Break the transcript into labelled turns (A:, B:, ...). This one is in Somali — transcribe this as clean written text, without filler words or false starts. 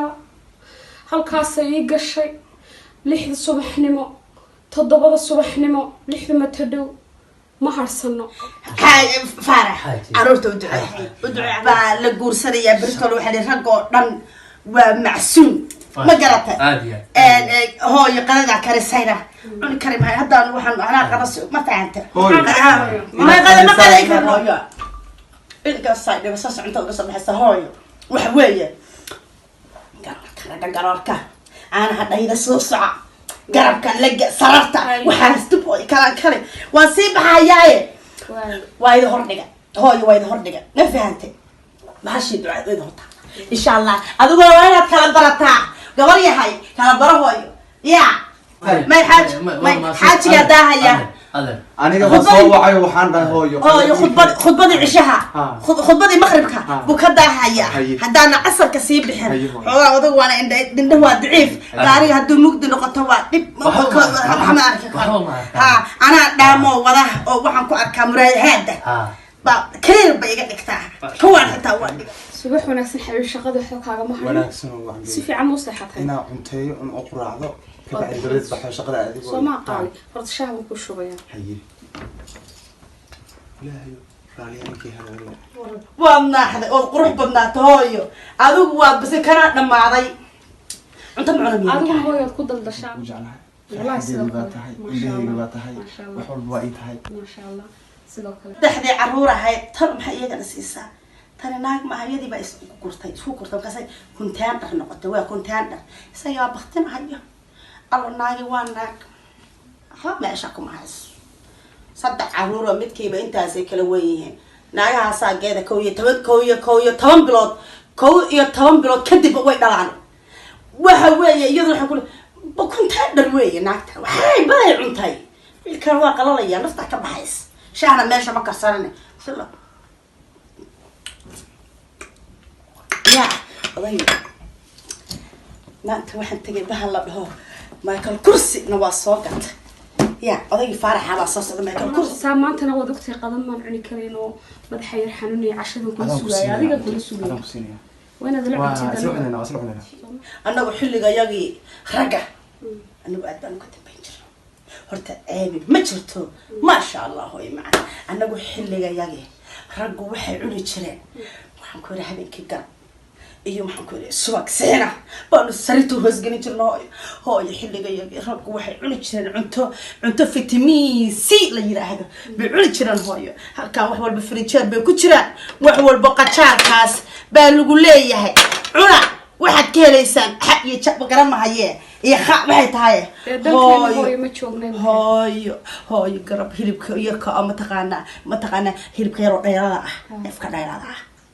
A: Fadhiyaa halkaasay ii gashay 6da subaxnimo, 7da subaxnimo, 6da matadhow ma harsano.
B: Faarax.
C: Xaaji.
B: Caruurta u ducee, u ducee. Baa la guursanayaa Britol. Waxaa lihi rag oo dhan waa macsuum, ma garatay?
C: Aad iyo aad.
B: Hooyo, qadadaa karisayna cuni kari maayo haddaan waxaan anaa qada, ma fahanta?
D: Hooyo.
B: Ma qada, ma qaday karno. Hooyo, ilkaasaa dhiba, saas cuntada uga soo baxaysa. Hooyo, waxa weeye garoorka ragga, garoorka caanaha dhayda soo soca, garabka laga sararta, waxaas dib hooyo kalaan kale waan sii baxayaaye. Waa idi hordhiga, hooyo, waa idi hordhiga, ma fahantay? Bahashii ducaa idi hortaa, insha Allah. Adiguna waa inaad kala barataa, gabar yahay, kala baro hooyo. Ya may xaaj may xaajigaa daahaya.
C: Adeer.
D: Aniga ba soo wacay, waxaan dhahay hooyo.
B: Hooyo, khudbadii cishaha, khudbadii maqribka buu ka daahaya.
D: Haye.
B: Haddaana casarka sii bixin.
D: Haye, hooyo.
B: Xoogaa odag waana indha indha waa daciif, gaariga hadduu mugdi noqoto waa dhib.
C: Waxba ma arkaan.
B: Waxma arki karo.
C: Waxba ma arkaan.
B: Ha, anaa dhaamoo wada oo waxaan ku arkaa muraayahaada baa clear bay iga dhigtaa, kuwaan xitaa waa dhiga.
A: Subax wanaagsan, xabiib. Shaqada waxba kaagama hayo.
D: Wanaagsan oo wacan.
A: Si fiican ma u seexatay?
D: Inaa cunteeyo un oo quraacdo, kabacdi dabadeed baxo shaqada adigoo.
A: Soo maa qaali? Horta shaah baan kuu shubayaa.
D: Haye, Ilaahayo raaliya ninkii helo.
B: Waad naaxday ood qurux badnaata hooyo, adigu waad base kanaa dhammaaday, cunto ma cuna.
A: Adiguna hooyaad ku daldashaa.
D: Ku jeclahay.
A: Wallahi sidoo
D: Farxadeedi baa
A: kale.
D: tahay.
A: Masha
D: Indhahayga
A: Allah.
D: baa tahay.
A: Masha Allah.
D: Wax walba waa ii tahay.
A: Maasha Allah, sidoo kale.
B: Saddexdii caruur ahayd tan maxay iyagana siisaa? Tani naag maaha, iyadii baa isku gurtay, isku gurtay, markaasay kuntaandhar noqotay. Waa kuntaandhar, isaga waa baktin hayo. Allo, naagi waa naag, waxba meesha kuma hayso. Saddex caruur oo midkiiba intaasay kala wen yihiin. Naagahaasaa geeda 11, 11 bilood, 11 bilood kadib way dhalaan. Waxa weeye iyadu waxay kule kuntaandhar weeye. Naagta waxay baday cuntay, wiilkan waa qalalaya, naftaa ka baxays. Shaahna meesha ma karsanane sila ya oday. Maanta waxaan tegay bahal la dhaho Michael Kursi-na waa soo gata. Ya odaygii Faaraxa baa soo socda, Michael Kursi.
A: Saa maantana waad ogtahay, qadan maan cuni karin oo madaxa yar xanuunaya. Cashadan kula
D: Adaan ku
A: sugaaya,
D: siinaya.
A: adiga kula sugaya.
D: Adaan ku siinaya.
A: Waa inaad la
D: Waa
A: cuntid.
D: isla cunayna, waa isla cunayna.
B: Annagu xilliga yagii ragga anagu aad baan uga dambayn jirno. Horta ceebi ma jirto, maasha Allah. Hooy macana, annagu xilliga yagii raggu waxay cuni jireen, waxaan ku yidhi, habeenkii garab iyo maxaan ku yidhi subag siina baanu sariirta hoosgelin jirno. Hooyo, hooyo, xilliga yagii raggu waxay cuni jireen cunto vitamin C la yiraahdo bay cuni jireen. Hooyo, halkan wax walba fridge bay ku jiraan, wax walba qajaarkaas baa lagu leeyahay cuna, waxaad ka helaysaan xa iyo ja garan mahaye iyo xa waxay tahay.
A: Dee dalkeena hooyo ma joognay.
B: Hooyo, hooyo, garab hilibka iyo ka mataqaanaa hilibka yaroo dheerada ah, neefka dheerada ah.